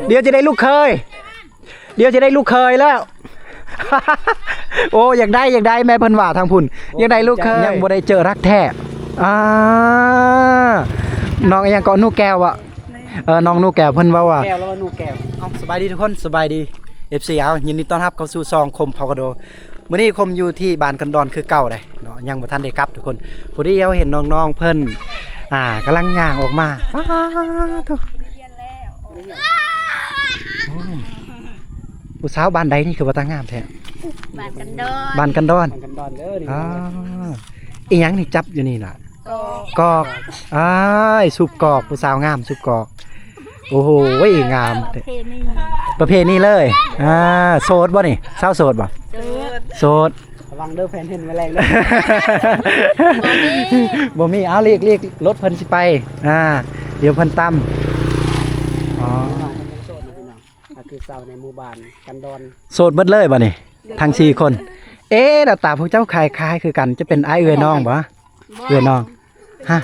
ດຽວຈະໄດ້ລູກເຂີຍ ດຽວຈະໄດ້ລູກເຂີຍແລ້ວ. ໂອ້ ຢາກໄດ້ ຢາກໄດ້ ແມ່ເພິ່ນວ່າທາງພຸ້ນ ຢາກໄດ້ລູກເຂີຍ. ຍັງບໍ່ໄດ້ເຈີຮັກແທ້. ອ່າ ນ້ອງອີ່ຫຍັງເກາະ ໜູແກ້ວບໍ? ເອີ ນ້ອງໜູແກ້ວເພິ່ນເວົ້າວ່າ ແກ້ວ ລາວວ່າໜູແກ້ວ. ເອົ້າ ສະບາຍດີທຸກຄົນ ສະບາຍດີ ເອັຟຊີ ເອົາ ຍິນດີຕ້ອນຮັບເຂົ້າສູ່ຊ່ອງຄົມເຜົ່າກະໂດ. ມື້ນີ້ຄົມຢູ່ທີ່ບ້ານກັນດອນຄືເກົ່າເດ້ເນາະ ຍັງບໍ່ທັນໄດ້ກັບທຸກຄົນ. ພໍດີເຮົາເຫັນນ້ອງໆເພິ່ນ ອ່າ ກຳລັງຍ່າງອອກມາ. ປາໂທ້ ອືມ ຜູ້ສາວບ້ານໃດນີ້ຄືວ່າຕາງາມແທ້? ບ້ານກັນດອນ ບ້ານກັນດອນ ບ້ານກັນດອນເດີນີ້. ອ່າ ອີ່ຫຍັງນີ້ຈັບຢູ່ນີ້ລະ? ກອກ ກອກ. ອ້າຍ ສູບກອກ ຜູ້ສາວງາມສູບກອກ. ໂອ້ໂຫ ງາມ ປະເພນີ ປະເພນີເລີຍ. ອ່າ ໂສດບໍ່ນີ້? ສາວໂສດບໍ່? ໂສດ ໂສດ. ລະວັງເດີ ແຟນເຫັນມາແລງເດີ. ບໍ່ມີ ບໍ່ມີ. ເອົາ ຫຼີກໆ ລົດເພິ່ນຊິໄປ. ອ່າ ດຽວເພິ່ນຕຳ. ອໍ ກໍຄືຊາວໃນໝູ່ບ້ານກັນດອນ ໂສດເບິດເລີຍບັດນີ້ ທັງສີ່ຄົນ. ເອ ໜ້າຕາພວກເຈົ້າຄ້າຍໆຄືກັນ ຈະເປັນອ້າຍເອື້ອຍນ້ອງບໍ່? ເອື້ອຍນ້ອງ. ຮະ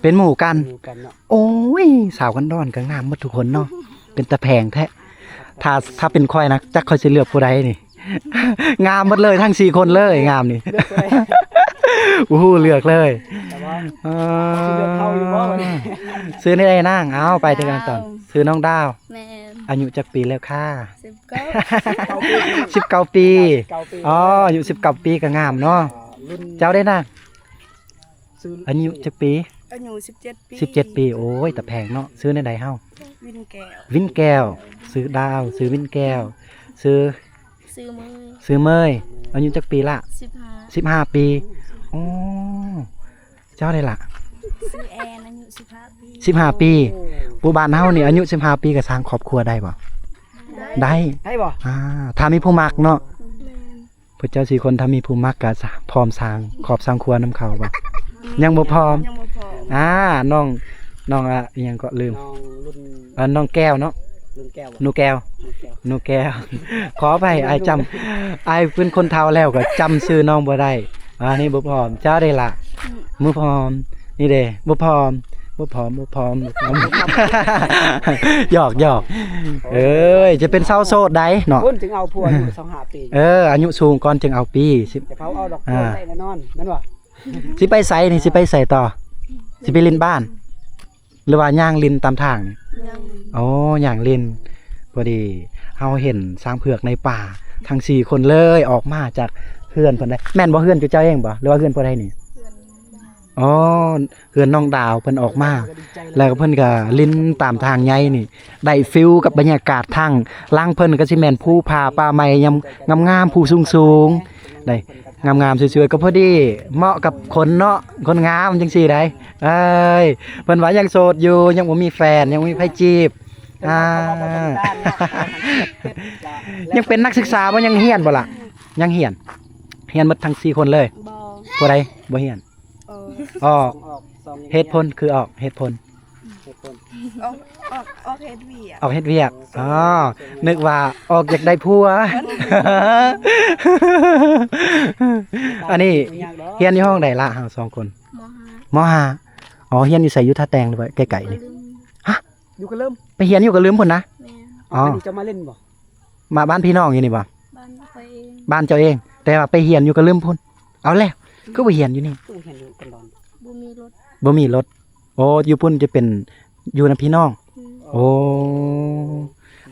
ເປັນໝູ່ກັນ ເປັນໝູ່ກັນເນາະ. ໂອ້ຍ ສາວກັນດອນກໍງາມໝົດທຸກຄົນເນາະ ເປັນຕາແພງແທ້. ຖ້າ ຖ້າເປັນຂ້ອຍນະ ຈັກຂ້ອຍຊິເລືອກຜູ້ໃດນີ້ ງາມໝົດເລີຍ ທັງສີ່ຄົນເລີຍ ງາມນີ້ ເລືອກຜູ້ໃດ? ໂອ້ໂຫ ເລືອກເລີຍ. ແຕ່ວ່າ ເອີ ຊິເລືອກເຮົາຢູ່ບໍ່ບັດນີ້? ຊື່ແນວໃດນາງ? ເອົາ ໄປເທື່ອກັນຕອນ. ຊື່ນ້ອງດາວ. ແມ່ນ. ອາຍຸຈັກປີແລ້ວຄະ? ສິບເກົ້າ ສິບເກົ້າປີ. ສິບເກົ້າປີ. ອໍ ອາຍຸສິບເກົ້າປີກໍງາມເນາະ. ເຈົ້າເດນາງ? ອາຍຸຈັກປີ? ອາຍຸສິບເຈັດປີ. ສິບເຈັດປີ. ໂອ້ຍ ຕາແພງເນາະ. ຊື່ແນວໃດເຮົາ? ວິນແກ້ວ. ວິນແກ້ວ. ຊື່ດາວ. ຊື່ວິນແກ້ວ. ຊື່? ຊື່ເມີຍ. ຊື່ເມີຍ. ອາຍຸຈັກປີລະ? ສິບຫ້າ. ສິບຫ້າປີ. ໂອ້ ເຈົ້າເດລະ? ຊື່ແອນ ອາຍຸສິບຫ້າປີ. ສິບຫ້າປີ. ໂອ້ ຜູ້ບ້ານເຮົານີ້ອາຍຸສິບຫ້າປີກໍສ້າງຄອບຄົວໄດ້ບໍ່? ໄດ້. ໄດ້ ໄດ້ບໍ່? ອ່າ ຖ້າມີຜູ້ມັກເນາະ. ແມ່ນ. ພວກເຈົ້າສີ່ຄົນຖ້າມີຜູ້ມັກກໍ ສະ ພ້ອມສ້າງຄອບສ້າງຄົວນຳເຂົາບໍ່? ອືມ ຍັງບໍ່ພ້ອມ. ຍັງບໍ່ພ້ອມ. ອ່າ ນ້ອງ ນ້ອງ ອະ ອີ່ຫຍັງເກາະ ລືມ. ນ້ອງລຸ້ນ ອ່າ ນ້ອງແກ້ວເນາະ. ລຸ້ນແກ້ວ ໜູແກ້ວ. ໜູແກ້ວ ໜູແກ້ວ. ຂໍອະໄພ ອ້າຍຈຳ ອ້າຍເປັນຄົນເຖົ້າແລ້ວກໍຈຳຊື່ນ້ອງບໍ່ໄດ້. ອ່າ ນີ້ບໍ່ພ້ອມ. ເຈົ້າເດລະ? ອືມ ບໍ່ພ້ອມ. ນີ້ເດ ບໍ່ພ້ອມ ບໍ່ພ້ອມ ບໍ່ພ້ອມ ບໍ່ພ້ອມ. ຫຍອກ ຫຍອກ. ເອີຍ ຈະເປັນສາວໂສດໃດເນາະ. ຄົນຈຶ່ງເອົາຜົວອາຍຸຊາວຫ້າປີ. ເອີ ອາຍຸສູງກ່ອນຈຶ່ງເອົາປີ. ຊິ ຈະເຜົາເອົາດອກ ອ່າ ໄດ້ແນ່ນອນ ແມ່ນບໍ່? ຊິໄປໃສນີ້? ຊິໄປໃສຕໍ່? ຊິໄປຫຼິ້ນບ້ານ ຫຼືວ່າຍ່າງຫຼິ້ນຕາມທາງ? ຍ່າງຫຼິ້ນ. ໂອ້ ຍ່າງຫຼິ້ນ. ພໍດີເຮົາເຫັນຊ້າງເຜືອກໃນປ່າ ທັງສີ່ຄົນເລີຍອອກມາຈາກເຮືອນເພິ່ນໄດ໋. ແມ່ນບໍ່? ເຮືອນເຈົ້າເອງບໍ່ ຫຼືວ່າເຮືອນຜູ້ໃດນີ້? ເຮືອນ ອໍ ເຮືອນນ້ອງດາວເພິ່ນອອກມາ ແລ້ວເພິ່ນກໍຫຼິ້ນຕາມທາງໃຫຍ່ນີ້ ໄດ້ຟີລກັບບັນຍາກາດທາງຫຼັງເພິ່ນກໍຊິແມ່ນພູຜາປ່າໄມ້ຍາມງາມໆ ພູສູງໆ ໄດ້ງາມໆ ສວຍໆ ກໍພໍດີເໝາະກັບຄົນເນາະ ຄົນງາມຈັ່ງຊີ້ໄດ໋. ເອີຍ ເພິ່ນວ່າຍັງໂສດຢູ່ ຍັງບໍ່ມີແຟນ ຍັງບໍ່ມີໃຜຈີບ. ອ່າ ຍັງເປັນນັກສຶກສາບໍ່? ຍັງຮຽນບໍ່ລະ? ຍັງຮຽນ. ຮຽນໝົດທັງສີ່ຄົນເລີຍ? ບໍ່. ຜູ້ໃດບໍ່ຮຽນ? ອອກ. ອອກ. ສອງ ສອງ ເຫດຜົນຄືອອກ ເຫດຜົນ ເຫດຜົນ ອອກ ອອກ ອອກເຮັດວຽກ. ອອກເຮັດວຽກ. ອໍ ນຶກວ່າອອກຢາກໄດ້ຜົວ. ອັນນີ້ຮຽນຢູ່ຫ້ອງໃດລະ ເຮົາສອງຄົນ? ມໍຫ້າ. ມໍຫ້າ. ອໍ ຮຽນຢູ່ໃສ? ຢູ່ທ່າແຕງ ຫຼືວ່າໃກ້ໆນີ້? ຮະ? ຢູ່ກະເລີມ. ໄປຮຽນຢູ່ກະເລີມພຸ້ນນະ? ແມ່ນ. ອໍ ອັນນີ້ເຈົ້າມາຫຼິ້ນບໍ່? ມາບ້ານພີ່ນ້ອງຢູ່ນີ້ບໍ່? ບ້ານຂ້ອຍເອງ. ບ້ານເຈົ້າເອງ ແຕ່ວ່າໄປຮຽນຢູ່ກະລຶມພຸ້ນ. ເອົາແລ້ວ ຄືບໍ່ຮຽນຢູ່ນີ້? ຄືບໍ່ຮຽນຢູ່ກັນດອນ? ບໍ່ມີລົດ. ບໍ່ມີລົດ. ໂອ້ ຢູ່ພຸ້ນຈະເປັນຢູ່ນຳພີ່ນ້ອງ. ອືມ. ໂອ້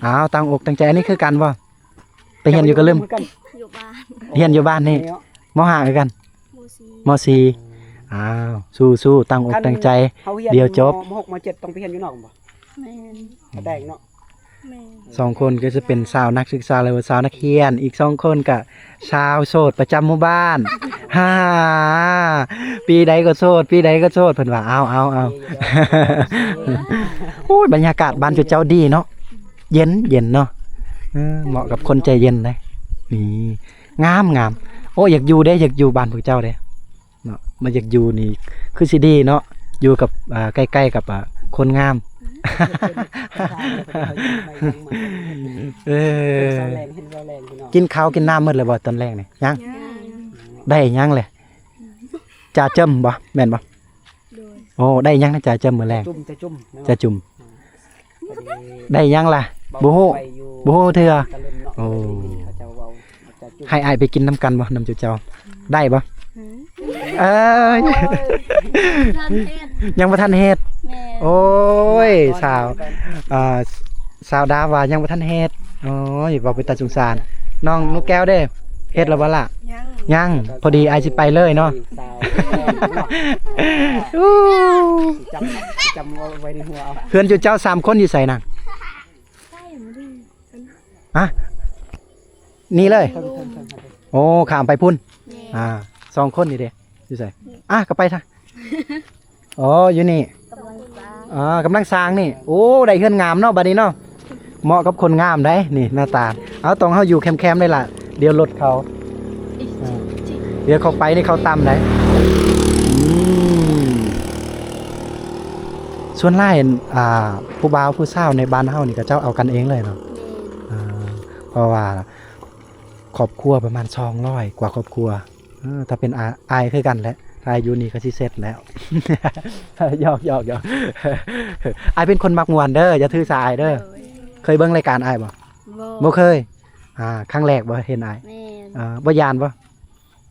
ອ້າວ ຕັ້ງອົກຕັ້ງໃຈ. ອັນນີ້ຄືກັນບໍ່? ໄປຮຽນຢູ່ກະລຶມ? ຢູ່ບ້ານ. ຮຽນຢູ່ບ້ານນີ້. ມໍຫ້າຄືກັນ? ມໍສີ່. ມໍສີ່. ອ້າວ ສູ້ໆ ຕັ້ງອົກຕັ້ງໃຈ. ດຽວຈົບ. ມໍຫົກ ມໍເຈັດ ຕ້ອງໄປຮຽນຢູ່ນອກບໍ່? ແມ່ນ. ກະແຕ່ງເນາະ. ແມ່ນ. ສອງຄົນກໍຈະເປັນສາວນັກສຶກສາ ຫຼືວ່າສາວນັກຮຽນ, ອີກສອງຄົນກະສາວໂສດປະຈຳໝູ່ບ້ານ. ຫາ ປີໃດກໍໂສດ ປີໃດກໍໂສດ ເພິ່ນວ່າ. ເອົາ ເອົາ ເອົາ. ໂອ້ຍ ບັນຍາກາດບ້ານເຈົ້າດີເນາະ, ເຢັນ ເຢັນເນາະ. ເອີ ເໝາະກັບຄົນໃຈເຢັນເດ້. ນີ້ ງາມ ງາມ. ໂອ້ ຢາກຢູ່ເດ້ ຢາກຢູ່ບ້ານພວກເຈົ້າເດ້. ເນາະ ມາຢາກຢູ່ນີ້ຄືຊິດີເນາະ, ຢູ່ກັບ ອ່າ ໃກ້ໆກັບ ອ່າ ຄົນງາມ. ເອີ ກິນເຂົ້າກິນນ້ຳໝົດແລ້ວບໍ່ຕອນແລງນີ້? ຍັງ. ໄດ້ຫຍັງແຫຼະ? ຈາເຈີມບໍ່ ແມ່ນບໍ່? ໂອ້ ໄດ້ຫຍັງນະ ຈາເຈີມມື້ແລງ? ຈຸ່ມ ຈາຈຸ່ມ ຈາຈຸ່ມ. ໄດ້ຫຍັງລະ? ບໍ່ຮູ້ ບໍ່ຮູ້ເທື່ອ. ໂອ້ ເຂົາເຈົ້າເວົ້າ ໃຫ້ອ້າຍໄປກິນນຳກັນບໍ່ ນຳເຈົ້າເຈົ້າ ໄດ້ບໍ່? ເອີຍ ຍັງບໍ່ທັນເຮັດ. ໂອ້ຍ ສາວ ອ່າ ສາວດາວວ່າຍັງບໍ່ທັນເຮັດ. ໂອ້ຍ ເວົ້າເປັນຕາສົງສານ. ນ້ອງນົກແກ້ວເດ້ ເຮັດແລ້ວບໍ່ລະ? ຍັງ ພໍດີອ້າຍຊິໄປເລີຍເນາະ. ຈຳ ຈຳເອົາໄວ້ໃນຫົວເອົາ. ເຮືອນເຈົ້າສາມຄົນຢູ່ໃສນະ? ຮະ ນີ້ເລີຍ? ໂອ້ ຂ້າມໄປພຸ້ນ. ອ່າ ສອງຄົນນີ້ເດ້ ຢູ່ໃສ? ອ່ະ ກໍໄປຊະ. ອໍ ຢູ່ນີ້ ກຳລັງສ້າງ ອ່າ ກຳລັງສ້າງນີ້. ໂອ້ ໄດ້ເຮືອນງາມເນາະ ບັດນີ້ເນາະ ເໝາະກັບຄົນງາມໄດ໋ນີ້ ໜ້າຕາ. ເອົາ ຕ້ອງເຮົາຢູ່ແຄມໆໄດ້ລະ ດຽວລົດເຂົາ ອ່າ ດຽວເຂົາໄປນີ້ເຂົາຕຳໄດ໋. ອືມ ສ່ວນຫຼາຍ ອ່າ ຜູ້ບ່າວຜູ້ສາວໃນບ້ານເຮົານີ້ ເຂົາເຈົ້າເອົາກັນເອງເລີຍເນາະ. ແມ່ນ ອ່າ ເພາະວ່າຄອບຄົວປະມານສອງຮ້ອຍກວ່າຄອບຄົວ. ເອີ ຖ້າເປັນອາ ອ້າຍຄືກັນແຫຼະ ຖ້າຢູ່ນີ້ກໍຊິເສັດແລ້ວ. ຫຍອກໆໆ ອ້າຍເປັນຄົນມັກມ່ວນເດີ ຢ່າຖືສາອ້າຍເດີ. ໂດຍ ເຄີຍເບິ່ງລາຍການອ້າຍບໍ່? ບໍ່ ບໍ່ເຄີຍ. ອ່າ ຄັ້ງແລກບໍ່ເຫັນອ້າຍ? ແມ່ນ. ອ່າ ບໍ່ຢ້ານບໍ່?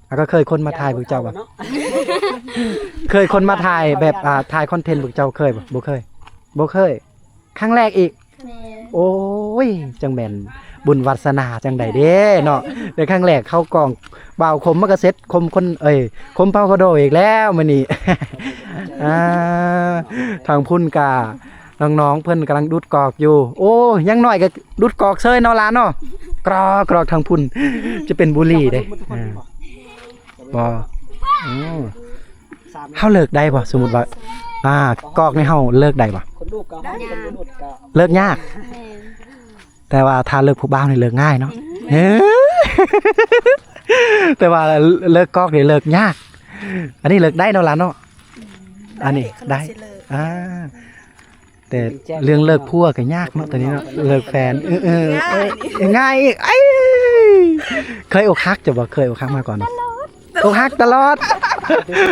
ອ່າ ກໍເຄີຍຄົນມາຖ່າຍພວກເຈົ້າບໍ່? ເຄີຍຄົນມາຖ່າຍແບບ ອ່າ ຖ່າຍຄອນເທັນພວກເຈົ້າເຄີຍບໍ່? ບໍ່ເຄີຍ ບໍ່ເຄີຍ. ຄັ້ງແລກອີກ. ແມ່ນ. ໂອ້ຍ ຈັ່ງແມ່ນບຸນວາດສະໜາຈັ່ງໃດເດ້ເນາະ ເປັນຄັ້ງແລກເຂົ້າກ້ອງ. ບ່າວຄົມມັນກໍເສັດ ຄົມຄົນ ເອີຍ ຄົມເຜົ່າກະໂດອີກແລ້ວມື້ນີ້. ອ່າ ທາງພຸ້ນກະນ້ອງໆເພິ່ນກຳລັງດູດກອກຢູ່. ໂອ້ ຍັງນ້ອຍກໍດູດກອກເຊີຍເນາະຫຼານເນາະ. ກຣອກໆ ທາງພຸ້ນ ຈະເປັນບຸຫຼີເດ້. ອ່າ ບໍ່ ອືມ ເຮົາເລີກໄດ້ບໍ່? ສົມມຸດວ່າ ອ່າ ກອກນີ້ເຮົາເລີກໄດ້ບໍ່? ຄົນດູດກໍ ຄົນບໍ່ດູດກໍ ເລີກຍາກ. ແມ່ນ. ແຕ່ວ່າຖ້າເລີກຜູ້ບ່າວນີ້ເລີກງ່າຍເນາະ. ແມ່ນ. ແຕ່ວ່າເລີກກອກນີ້ເລີກຍາກ. ອັນນີ້ເລີກໄດ້ເນາະຫຼານເນາະ. ອັນນີ້ໄດ້ ອ່າ ແຕ່ເລື່ອງເລີກຜົວກໍຍາກເນາະ ຕອນນີ້ເນາະ ເລີກແຟນ. ເອີ ເອີ ງ່າຍອີກ. ເອີຍ ເຄີຍອົກຫັກເຈົ້າບໍ່? ເຄີຍອົກຫັກມາກ່ອນບໍ່? ອົກຫັກຕະຫຼອດ.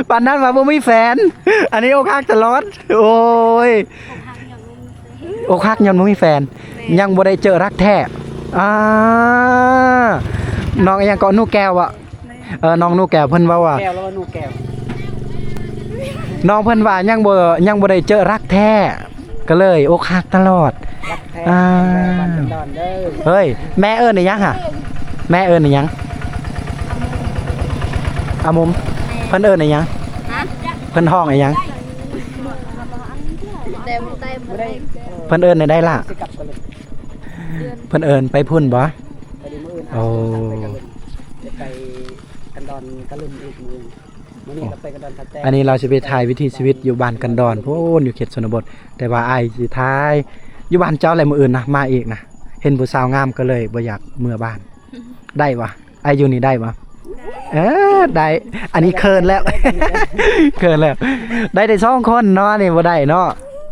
ປານນັ້ນວ່າບໍ່ມີແຟນ ອັນນີ້ອົກຫັກຕະຫຼອດ. ໂອ້ຍ ອົກຫັກຍ້ອນບໍ່ມີແຟນ. ຍັງບໍ່ໄດ້ເຈີຮັກແທ້. ອ່າ ນ້ອງອີ່ຫຍັງເກາະ ໜູແກ້ວບໍ? ເອີ ນ້ອງໜູແກ້ວເພິ່ນເວົ້າວ່າ ແກ້ວ ແລ້ວວ່າໜູແກ້ວ ນ້ອງເພິ່ນວ່າຍັງບໍ່ ຍັງບໍ່ໄດ້ເຈີຮັກແທ້ ກໍເລີຍອົກຫັກຕະຫຼອດ. ຮັກແທ້ ອ່າ ແມ່ນແມ່ນເດີ. ເຮີ້ຍ ແມ່ເອີ້ນອີ່ຫຍັງຫະ? ແມ່ເອີ້ນອີ່ຫຍັງ? ອາມຸມ. ແມ່ນ. ເພິ່ນເອີ້ນອີ່ຫຍັງ? ຮະ? ເພິ່ນຮ້ອງອີ່ຫຍັງ? ແຕ່ ແຕ່ບໍ່ໄດ້ ເພິ່ນເອີ້ນແນວໃດລະ? ເພິ່ນເອີ້ນໄປພຸ້ນບໍ? ໄປມື້ອື່ນ. ໂອ້ ອາດຊິໄປກັນເລີຍ ຈະໄປກັນດອນກະລຶມອີກມື້ອື່ນ. ມື້ນີ້ກໍໄປກັນດອນສະແຕງ. ອັນນີ້ລາວຊິໄປຖ່າຍວິຖີຊີວິດຢູ່ບ້ານກັນດອນພຸ້ນ ຢູ່ເຂດຊົນນະບົດ. ແຕ່ວ່າອ້າຍຊິຖ່າຍຢູ່ບ້ານເຈົ້າແຫຼະ ມື້ອື່ນນະ ມາອີກນະ. ເຫັນຜູ້ສາວງາມກໍເລີຍບໍ່ຢາກເມືອບ້ານ. ໄດ້ບໍ່? ອ້າຍຢູ່ນີ້ໄດ້ບໍ່? ເອີ ໄດ້. ອັນນີ້ເຂີນແລ້ວ ເຂີນແລ້ວ. ໄດ້ແຕ່ສອງຄົນເນາະ ອັນນີ້ບໍ່ໄດ້ເນາະ.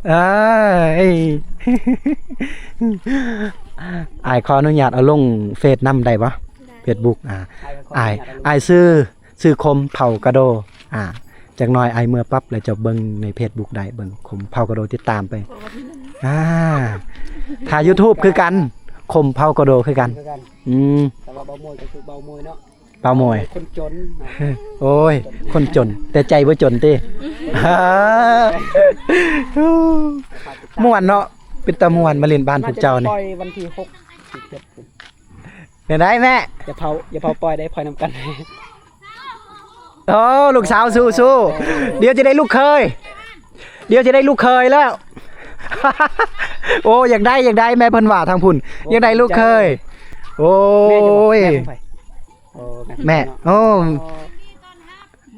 ເອີຍ ອ້າຍຂໍອະນຸຍາດເອົາລົງເຟສນຳໄດ້ບໍ່? ໄດ້. ເຟສບຸກ. ອ່າ ອ້າຍ ອ້າຍຊື່ ຊື່ຄົມເຜົ່າກະໂດ. ອ່າ ຈັກໜ່ອຍອ້າຍເມືອປັບ ແລ້ວເຈົ້າເບິ່ງໃນເຟສບຸກໄດ້ ເບິ່ງຄົມເຜົ່າກະໂດ ຕິດຕາມໄປ. ອ່າ ຖ້າຢູທູບຄືກັນ ຄົມເຜົ່າກະໂດຄືກັນ. ຄືກັນ. ອືມ ແຕ່ວ່າເບົາໂມຍກໍຄືເບົາໂມຍເນາະ. ເບົາໂມຍ ຄົນຈົນ. ໂອ້ຍ ຄົນຈົນ ແຕ່ໃຈບໍ່ຈົນຕິ. ມ່ວນເນາະ ເປັນຕາມ່ວນມາຫຼິ້ນບ້ານພວກເຈົ້ານີ້. ປ່ອຍວັນທີຫົກ ທີເຈັດ. ແນວໃດແມ່? ຢ່າເຜົາ ຢ່າເຜົາປ່ອຍໄດ້ ປ່ອຍນຳກັນ. ໂອ້ ລູກສາວສູ້ໆ ດຽວຈະໄດ້ລູກເຂີຍ ດຽວຈະໄດ້ລູກເຂີຍແລ້ວ. ໂອ້ ຢາກໄດ້ ຢາກໄດ້ ແມ່ເພິ່ນວ່າທາງພຸ້ນ ຢາກໄດ້ລູກເຂີຍ. ໂອ້ຍ ແມ່ ໂອ້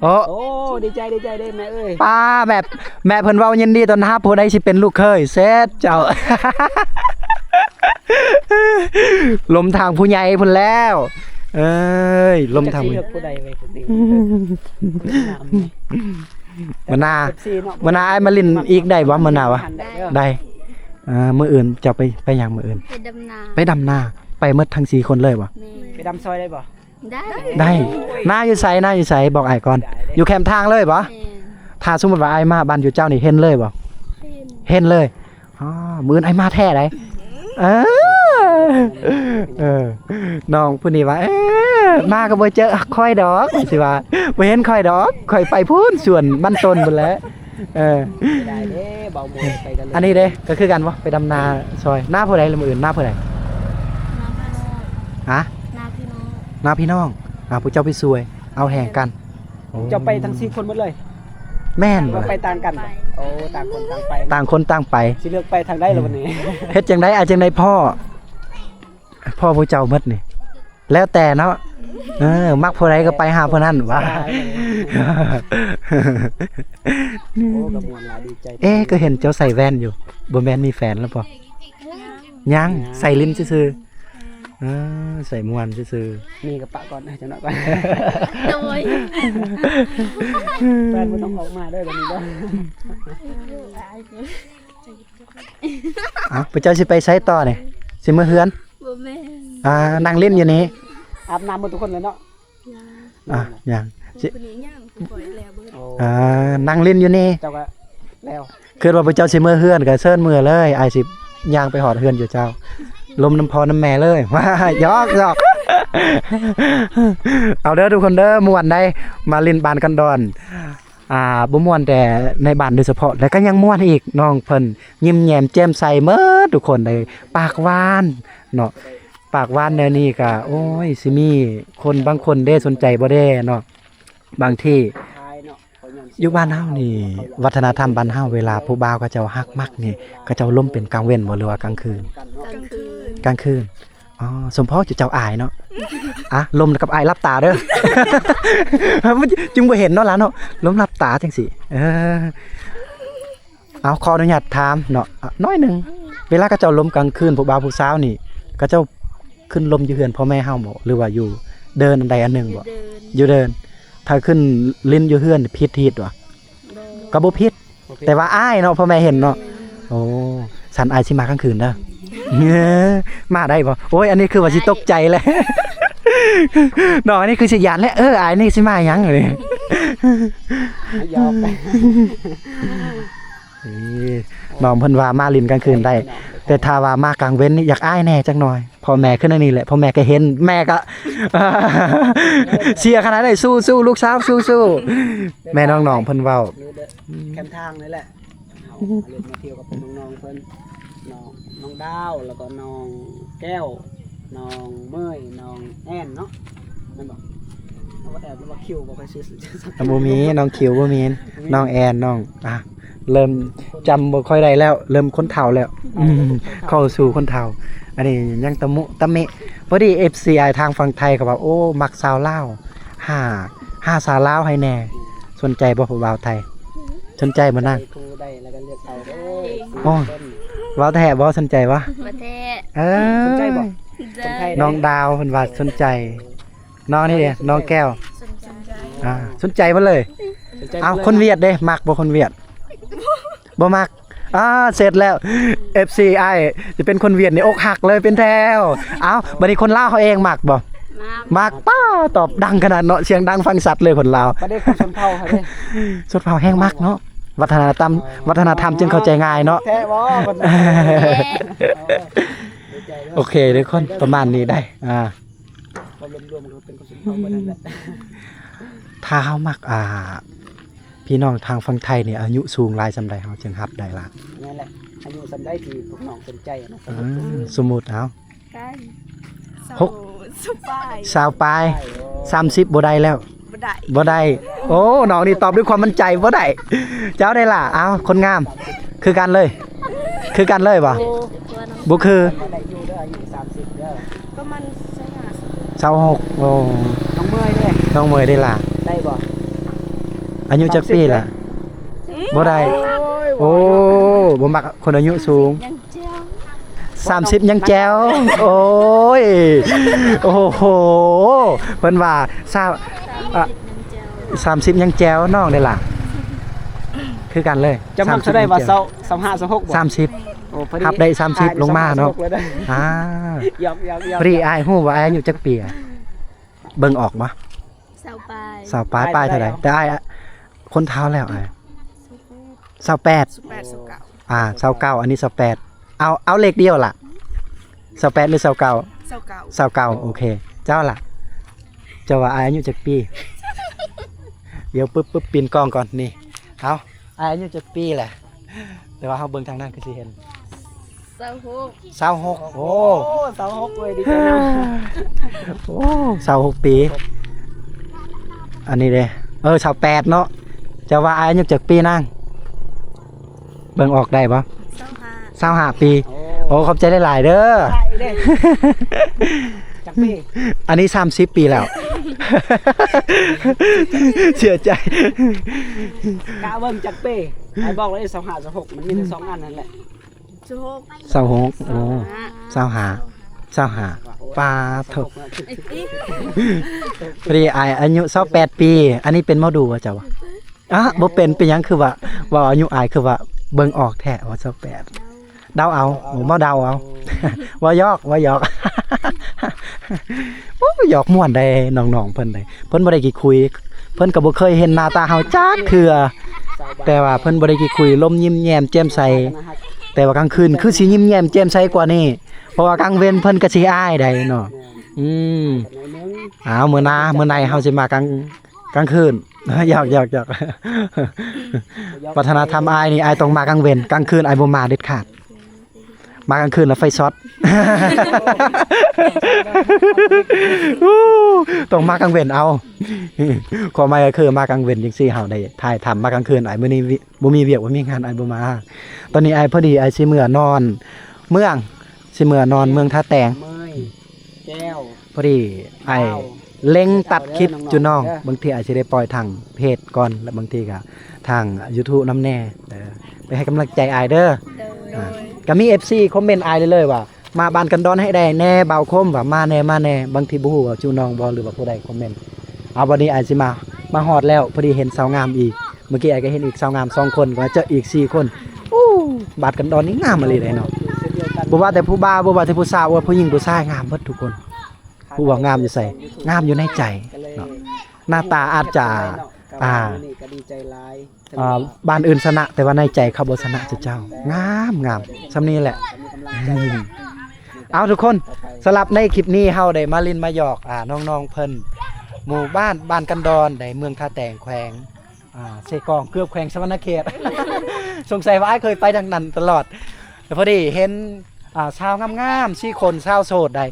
ແມ່ ໂອ້ ໂອ້ ໂອ້ ດີໃຈ ດີໃຈເດ້ແມ່ເອີຍ. ປ້າ ແມ່ ແມ່ເພິ່ນເວົ້າຍິນດີຕ້ອນຮັບ ຜູ້ໃດຊິເປັນລູກເຂີຍ ເສັດເຈົ້າ. ລົມທາງຜູ້ໃຫຍ່ພຸ້ນແລ້ວ. ເອີຍ ລົມທາງຜູ້ໃຫຍ່ ຈັກຊິເລືອກຜູ້ໃດເວີຍ. ມື້ໜ້າ ມື້ໜ້າອ້າຍມາຫຼິ້ນອີກໄດ້ບໍ່? ມື້ໜ້າວະ? ໄດ້. ເອີ ມື້ອື່ນເຈົ້າໄປ ໄປຫຍັງມື້ອື່ນ? ໄປດຳນາ. ໄປດຳນາ ໄປໝົດທັງສີ່ຄົນເລີຍບໍ່? ແມ່ນ. ໄປດຳຊອຍໄດ້ບໍ່? ໄດ້ ໄດ້. ນາຢູ່ໃສ? ນາຢູ່ໃສ? ບອກອ້າຍກ່ອນ. ໄດ້ ໄດ້. ຢູ່ແຄມທາງເລີຍບໍ່? ແມ່ນ. ຖ້າສົມມຸດວ່າອ້າຍມາບ້ານຢູ່ເຈົ້ານີ້ ເຫັນເລີຍບໍ່? ເຫັນ ເຫັນເລີຍ. ອໍ ມື້ອື່ນອ້າຍມາແທ້ໃດ. ເອີ ເອີ ນ້ອງຜູ້ນີ້ວ່າ ເອີ ມາກໍບໍ່ເຈີຂ້ອຍດອກ ຊິວ່າ ບໍ່ເຫັນຂ້ອຍດອກ ຂ້ອຍໄປພຸ້ນສວນມັນຕົ້ນພຸ້ນແຫຼະ. ເອີ ໄດ້ເດ້ ເບົາໂມໄປກັນເລີຍ. ອັນນີ້ເດ້ ກໍຄືກັນບໍ່? ໄປດຳນາຊ່ອຍ ນາຜູ້ໃດລະມື້ອື່ນ? ນາຜູ້ໃດ? ນາພີ່ນ້ອງ. ຮະ? ນາພີ່ນ້ອງ. ນາພີ່ນ້ອງ. ອ່າ ພວກເຈົ້າໄປຊ່ວຍ ເອົາແຮງກັນ. ໂອ້ ເຈົ້າໄປທັງສີ່ຄົນໝົດເລີຍ? ແມ່ນ. ຫຼືວ່າໄປຕ່າງກັນ? ໂອ້ ຕ່າງຄົນຕ່າງໄປ. ຕ່າງຄົນຕ່າງໄປ. ຊິເລືອກໄປທາງໃດລະບັດນີ້? ເຮັດຈັ່ງໃດ ອາ ຈັ່ງໃດພໍ່ ພໍ່ພວກເຈົ້າໝົດນີ້? ແລ້ວແຕ່ເນາະ. ເອີ ມັກຜູ້ໃດກໍໄປຫາຜູ້ນັ້ນຫວາ. ໂອ້ ກໍມ່ວນຫຼາຍ ດີໃຈ. ເອ ກໍເຫັນເຈົ້າໃສ່ແວ່ນຢູ່ ບໍ່ແມ່ນມີແຟນແລ້ວບໍ່? ຍັງ. ຍັງ ໃສ່ຫຼິ້ນຊື່ໆ. ເອີ ໃສ່ມ່ວນຊື່ໆ. ມີກໍປະກ່ອນ ເອີ ຈັກໜ້ອຍກ່ອນ. ໂດຍ. ແຟນບໍ່ຕ້ອງອອກມາເດີ ບັດນີ້ເດີ. ເອົ້າ ພວກເຈົ້າຊິໄປໃສຕໍ່ນີ້? ຊິເມືອເຮືອນ? ບໍ່ແມ່ນ. ອ່າ ນັ່ງຫຼິ້ນຢູ່ນີ້. ອາບນ້ຳໝົດທຸກຄົນແລ້ວເນາະ? ຍັງ. ອ່າ ຍັງ. ຊິ ຜູ້ນີ້ຍັງ ຜູ້ຂ້ອຍແລ້ວເບີດ. ໂອ້ ອ່າ ນັ່ງຫຼິ້ນຢູ່ນີ້. ເຈົ້າກໍແລ້ວ. ຄິດວ່າພວກເຈົ້າຊິເມືອເຮືອນ ກໍເຊີນເມືອເລີຍ ອ້າຍຊິຍ່າງໄປຮອດເຮືອນຢູ່ເຈົ້າ ລົມນຳພໍ່ນຳແມ່ເລີຍ. ຫຍອກ ຫຍອກ. ເອົາເດີທຸກຄົນເດີ ມ່ວນໄດ໋ ມາຫຼິ້ນບ້ານກັນດອນ. ອ່າ ບໍ່ມ່ວນແຕ່ໃນບ້ານໂດຍສະເພາະ ແລະກໍຍັງມ່ວນອີກ. ນ້ອງເພິ່ນຍິ້ມແຍ້ມແຈ່ມໃສໝົດທຸກຄົນເລີຍ ປາກຫວານເນາະ. ປາກຫວານແນວນີ້ກະ ໂອ້ຍ ຊິມີຄົນບາງຄົນເດ້ ສົນໃຈບໍ່ແດ່ເນາະ. ບາງທີຢູ່ບ້ານເຮົານີ້ ວັດທະນະທຳບ້ານເຮົາ ເວລາຜູ້ບ່າວເຂົາເຈົ້າຮັກມັກນີ້ ເຂົາເຈົ້າລົມເປັນກາງເວັນບໍ່ ຫຼືວ່າກາງຄືນ? ກາງຄືນ. ກາງຄືນ. ອໍ ສົມພໍເຈົ້າອາຍເນາະ. ອ່ະ ລົມກັບອ້າຍຫຼັບຕາເດີ ມັນຈຶ່ງບໍ່ເຫັນເນາະຫຼານເນາະ ລົມຫຼັບຕາຈັ່ງຊີ້. ເອີ ເອົາ ຂໍອະນຸຍາດຖາມເນາະ ໜ້ອຍໜຶ່ງ ເວລາເຂົາເຈົ້າລົມກາງຄືນ ຜູ້ບ່າວຜູ້ສາວນີ້ ເຂົາເຈົ້າຂຶ້ນລົມຢູ່ເຮືອນພໍ່ແມ່ເຮົາບໍ່ ຫຼືວ່າຢູ່ເດີ່ນອັນໃດອັນໜຶ່ງບໍ່? ຢູ່ເດີ່ນ. ຖ້າຂຶ້ນຫຼິ້ນຢູ່ເຮືອນຜິດຮີດບໍ່? ບໍ່. ກໍບໍ່ຜິດ. ແຕ່ວ່າອາຍເນາະ ພໍ່ແມ່ເຫັນເນາະ. ໂອ້ ສັນອາຍຊິມາກາງຄືນເດີ. ມາໄດ້ບໍ່? ໂອ້ຍ ອັນນີ້ຄືວ່າຊິຕົກໃຈແຫຼະ ນ້ອງອັນນີ້ຄືຊິຢ້ານແຫຼະ. ເອີ ອາຍນີ້ຊິມາຫຍັງນີ້? ຫຍອກ. ເອີ ນ້ອງເພິ່ນວ່າມາຫຼິ້ນກາງຄືນໄດ້ ແຕ່ຖ້າວ່າມາກາງເວັນນີ້ຢາກອາຍແດ່ຈັກໜ້ອຍ. ພໍ່ແມ່ຄືແນວນີ້ແຫຼະ ພໍ່ແມ່ກໍເຫັນ ແມ່ກໍເຊຍຂະໜາດໃດ. ສູ້ໆ ລູກສາວ ສູ້ໆ. ແມ່ນ້ອງໆ ເພິ່ນເວົ້າ. ແຄມທາງນີ້ແຫຼະ ເຮົາມາຫຼິ້ນມາທ່ຽວກັບນ້ອງໆ ເພິ່ນ ນ້ອງ ນ້ອງດາວ ແລ້ວກໍນ້ອງແກ້ວ ນ້ອງເມີຍ ນ້ອງແອນເນາະ ແມ່ນບໍ່? ນ້ອງແອນ ຫຼືວ່າຄິວ ບໍ່ຄ່ອຍຊື່. ບໍ່ມີ ນ້ອງຄິວບໍ່ມີ ນ້ອງແອນ ນ້ອງ ອ່າ ເລີ່ມຈຳບໍ່ຄ່ອຍໄດ້ແລ້ວ ເລີ່ມຄົນເຖົ້າແລ້ວ. ອືມ ເຂົ້າສູ່ຄົນເຖົ້າ ອັນນີ້ຍັງຕະມຸຕະມິ. ພໍດີເອັຟຊີອ້າຍທາງຝັ່ງໄທເຂົາວ່າ ໂອ້ ມັກສາວລາວ ຫາ ຫາສາວລາວໃຫ້ແດ່. ສົນໃຈບໍ່ຜູ້ບ່າວໄທ? ສົນໃຈບໍ່ນາງ? ຜູ້ໃດແລ້ວກໍເລືອກເອົາເດີ. ໂອ້ ເວົ້າແທ້ບໍ່? ສົນໃຈບໍ່? ບໍ່ແທ້. ເອີ ສົນໃຈບໍ່? ເຈົ້າ ຄົນໄທເດ້. ນ້ອງດາວເພິ່ນວ່າສົນໃຈ. ນ້ອງນີ້ເດ້ ນ້ອງແກ້ວ. ສົນໃຈ. ອ່າ ສົນໃຈເບິດເລີຍ. ສົນໃຈເບິດເລີຍ. ເອົ້າ ຄົນຫວຽດເດ້ ມັກບໍ່ຄົນຫວຽດ? ບໍ່ມັກ. ອ່າ ເສັດແລ້ວ ເອັຟຊີອ້າຍ ຈະເປັນຄົນຫວຽດນີ້ອົກຫັກເລີຍເປັນແຖວ. ເອົ້າ ບັດນີ້ຄົນລາວເຮົາເອງມັກບໍ່? ມັກ. ມັກ. ປ້າ ຕອບດັງຂະໜາດເນາະ ສຽງດັງຟັງຊັດເລີຍຄົນລາວ. ປະເດັນຄົນຊົນເຜົ່າເຮົາເດ້ ຊົນເຜົ່າແຮງມັກເນາະ ວັດທະນະທຳ ວັດທະນະທຳຈຶ່ງເຂົ້າໃຈງ່າຍເນາະ. ແທ້ບໍ່? ເອີ ໂອເຄ ທຸກຄົນ ປະມານນີ້ໄດ໋. ອ່າ ຄວາມລວມໆ ກໍເປັນຄົນຊົນເຜົ່າເບິດນັ້ນແຫຼະ. ຖ້າເຮົາມັກ ອ່າ ພີ່ນ້ອງທາງຝັ່ງໄທນີ້ ອາຍຸສູງຫຼາຍສ່ຳໃດເຮົາຈຶ່ງຮັບໄດ້ລະ? ແມ່ນແຫຼະ ອາຍຸສ່ຳໃດທີ່ພວກນ້ອງສົນໃຈນະ? ອືມ ສົມມຸດເອົາ ໃກ້ ຫົກ ຊາວປາຍ ຊາວປາຍ ໂອ້ ສາມສິບບໍ່ໄດ້ແລ້ວ? ບໍ່ໄດ້ ບໍ່ໄດ້. ໂອ້ ນ້ອງນີ້ຕອບດ້ວຍຄວາມໝັ້ນໃຈ ບໍ່ໄດ້. ເຈົ້າໄດ້ລະ? ເອົາ ຄົນງາມ ຄືກັນເລີຍ ຄືກັນເລີຍບໍ່? ບໍ່ຄື ປະມານຊາວຫ້າ ຊາວຫົກ. ໂອ້ ນ້ອງເມີຍເດ້ ນ້ອງເມີຍເດ້ລະ? ໄດ້ບໍ່? ອາຍຸຈັກປີລະ? ສາມສິບເດ້ ບໍ່ໄດ້. ໂອ້ຍ ໂອ້ ບໍ່ມັກຄົນອາຍຸສູງ. ສາມສິບຍັງແຈວ. ໂອ້ຍ ໂອ້ໂຫ ເພິ່ນວ່າ ສາມ ອ່ະ ສາມສິບຍັງແຈວ. ນ້ອງເດ້ລະ? ຄືກັນເລີຍ. ຈະມັກເທົ່າໃດວ່າ? ຊາວ ຊາວຫ້າ ຊາວຫົກບໍ່? ສາມສິບ. ໂອ້ ຮັບໄດ້ສາມສິບລົງມາເນາະ. ອ່າ ພໍດີອ້າຍຮູ້ວ່າອາຍຸຈັກປີ ເບິ່ງອອກບໍ່? ຊາວປາຍ ຊາວປາຍ ປາຍເທົ່າໃດ? ແຕ່ອ້າຍຄົນເຖົ້າແລ້ວອ້າຍ. ຊາວແປດ ຊາວແປດ ຊາວເກົ້າ ອ່າ ຊາວເກົ້າ ອັນນີ້ຊາວແປດ. ເອົາ ເອົາເລກດຽວລະ. ຊາວແປດ ຫຼື ຊາວເກົ້າ? ຊາວເກົ້າ ຊາວເກົ້າ ໂອເຄ. ເຈົ້າລະ? ເຈົ້າວ່າອ້າຍອາຍຸຈັກປີ? ດຽວປຶບໆ ປິ່ນກ້ອງກ່ອນ ນີ້. ເອົາ ອ້າຍອາຍຸຈັກປີແຫຼະ? ແຕ່ວ່າເຮົາເບິ່ງທາງນັ້ນຄືຊິເຫັນ ຊາວຫົກ ຊາວຫົກ ໂອ້ ໂອ້ ຊາວຫົກເວີຍ ດີໃຈນຳ. ໂອ້ ຊາວຫົກປີ. ອັນນີ້ເດ້? ເອີ ຊາວແປດເນາະ. ເຈົ້າວ່າອ້າຍອາຍຸຈັກປີນາງ? ເບິ່ງອອກໄດ້ບໍ່? ຊາວຫ້າ ຊາວຫ້າປີ. ໂອ້ ໂອ້ ຂອບໃຈຫຼາຍໆເດີ. ໄດ້ເດ້. ຈັກປີ? ອັນນີ້ສາມສິບປີແລ້ວ. ເສຍໃຈ. ກະເບິ່ງຈັກປີ? ອ້າຍບອກແລ້ວ ຊາວຫ້າ ຊາວຫົກ ມັນມີແຕ່ສອງອັນນັ້ນແຫຼະ. ຊາວຫົກ ຊາວຫົກ ໂອ້ ຊາວຫ້າ ຊາວຫ້າ ຊາວຫ້າ ປາດໂທ້. ພໍດີອ້າຍອາຍຸຊາວແປດປີ. ອັນນີ້ເປັນໝໍດູບໍ່ເຈົ້າ? ອະ ບໍ່ເປັນ. ເປັນຫຍັງຄືວ່າ ເວົ້າອາຍຸອ້າຍຄືວ່າເບິ່ງອອກແທ້ວ່າຊາວແປດ? ເດົາເອົາ. ໂອ້ ມາເດົາເອົາ. ເວົ້າຫຍອກ ເວົ້າຫຍອກ. ໂອ້ ຫຍອກມ່ວນໄດ໋ ນ້ອງໆເພິ່ນໄດ໋. ເພິ່ນບໍ່ໄດ້ຂີ້ຄຸຍ ເພິ່ນກໍບໍ່ເຄີຍເຫັນໜ້າຕາເຮົາຈັກເທື່ອ ແຕ່ວ່າເພິ່ນບໍ່ໄດ້ຂີ້ຄຸຍ ລົມຍິ້ມແຍ້ມແຈ່ມໃສ. ແຕ່ວ່າກາງຄືນຄືຊິຍິ້ມແຍ້ມແຈ່ມໃສກວ່ານີ້ ເພາະວ່າກາງເວັນເພິ່ນກໍຊິອາຍໄດ໋ເນາະ. ອືມ ເອົາ ມື້ໜ້າ ມື້ໃນເຮົາຊິມາກາງ ກາງຄືນ. ຫຍອກໆໆ. ວັດທະນະທຳອ້າຍນີ້ ອ້າຍຕ້ອງມາກາງເວັນ ກາງຄືນອ້າຍບໍ່ມາເດັດຂາດ. ມາກາງຄືນແລ້ວໄຟຊັອດ. ຕ້ອງມາກາງເວັນເອົາ. ຄວາມໝາຍກໍຄືມາກາງເວັນຈັ່ງຊີ້ ເຮົາໄດ້ຖ່າຍທຳ. ມາກາງຄືນອ້າຍ ມື້ນີ້ ບໍ່ມີວຽກ ບໍ່ມີງານ ອ້າຍບໍ່ມາ. ຕອນນີ້ອ້າຍ ພໍດີອ້າຍຊິເມືອນອນເມືອງ ຊິເມືອນອນເມືອງທ່າແຕງ. ພໍດີອ້າຍເລັ່ງຕັດຄລິບຈຸນ້ອງ ບາງທີອ້າຍຊິໄດ້ປ່ອຍທາງເພຈກ່ອນ ແລະບາງທີກໍທາງຢູທູບນຳແດ່. ເອີ ໄປໃຫ້ກຳລັງໃຈອ້າຍເດີ. ໂດຍ ອ່າ ກໍມີເອັຟຊີຄອມເມັນອ້າຍເລີຍວ່າ ມາບ້ານກັນດອນໃຫ້ໄດ້ແດ່ ບ່າວຄົມ ວ່າມາແດ່ ມາແດ່. ບາງທີບໍ່ຮູ້ວ່າຈຸນ້ອງບໍ່ ຫຼືວ່າຜູ້ໃດຄອມເມັນ. ເອົາ ບັດນີ້ອ້າຍຊິມາ ມາຮອດແລ້ວ ພໍດີເຫັນສາວງາມອີກ. ເມື່ອກີ້ອ້າຍກໍເຫັນອີກສາວງາມສອງຄົນ ກໍເຈີອີກສີ່ຄົນ. ໂອ້ ບ້ານກັນດອນນີ້ງາມອີ່ຫຼີເດ້ເນາະ. ບໍ່ວ່າແຕ່ຜູ້ບ່າວ ບໍ່ວ່າແຕ່ຜູ້ສາວ ຜູ້ຍິງຜູ້ຊາຍ ງາມເບິດທຸກຄົນ. ຮູ້ວ່າງາມຢູ່ໃສ? ງາມຢູ່ໃນໃຈເນາະ. ໜ້າຕາອາດຈະ ອ່າ ອ່າ ບ້ານອື່ນຊະນະ ແຕ່ວ່າໃນໃຈເຂົາບໍ່ຊະນະເຈົ້າ. ງາມ ງາມ ສ່ຳນີ້ແຫຼະ. ເອົາ ທຸກຄົນ ສຳລັບໃນຄລິບນີ້ ເຮົາໄດ້ມາຫຼິ້ນມາຫຍອກ ອ່າ ນ້ອງໆເພິ່ນ ໝູ່ບ້ານ ບ້ານກັນດອນ ໃນເມືອງທ່າແຕງ ແຂວງ ອ່າ ເຊກອງ ເກືອບແຂວງສະຫວັນນະເຂດ. ສົງໄສວ່າອ້າຍເຄີຍໄປທາງນັ້ນຕະຫຼອດ. ແລ້ວພໍດີເຫັນ ອ່າ ສາວງາມໆສີ່ຄົນ ສາວໂສດໄດ໋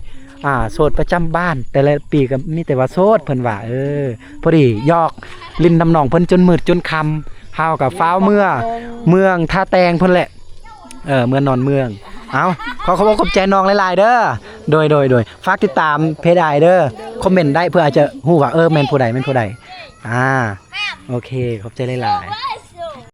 ອ່າ ໂສດປະຈຳບ້ານ ແຕ່ລະປີກໍມີແຕ່ວ່າໂສດ ເພິ່ນວ່າ. ເອີ ພໍດີຫຍອກຫຼິ້ນນຳນ້ອງເພິ່ນຈົນມືດຈົນຄ່ຳ ເຮົາກໍຟ້າວເມືອເມືອງທ່າແຕງພຸ້ນແຫຼະ. ເອີ ເມືອນອນເມືອງ. ເອົາ ຂໍຂອບອົກຂອບໃຈນ້ອງຫຼາຍໆເດີ. ໂດຍ ໂດຍ ໂດຍ ຝາກຕິດຕາມເພຈອ້າຍເດີ ຄອມເມັນໄດ້ ເພື່ອອາດຈະຮູ້ວ່າ ເອີ ແມ່ນຜູ້ໃດ ແມ່ນຜູ້ໃດ. ອ່າ ໂອເຄ ຂອບໃຈຫຼາຍໆ.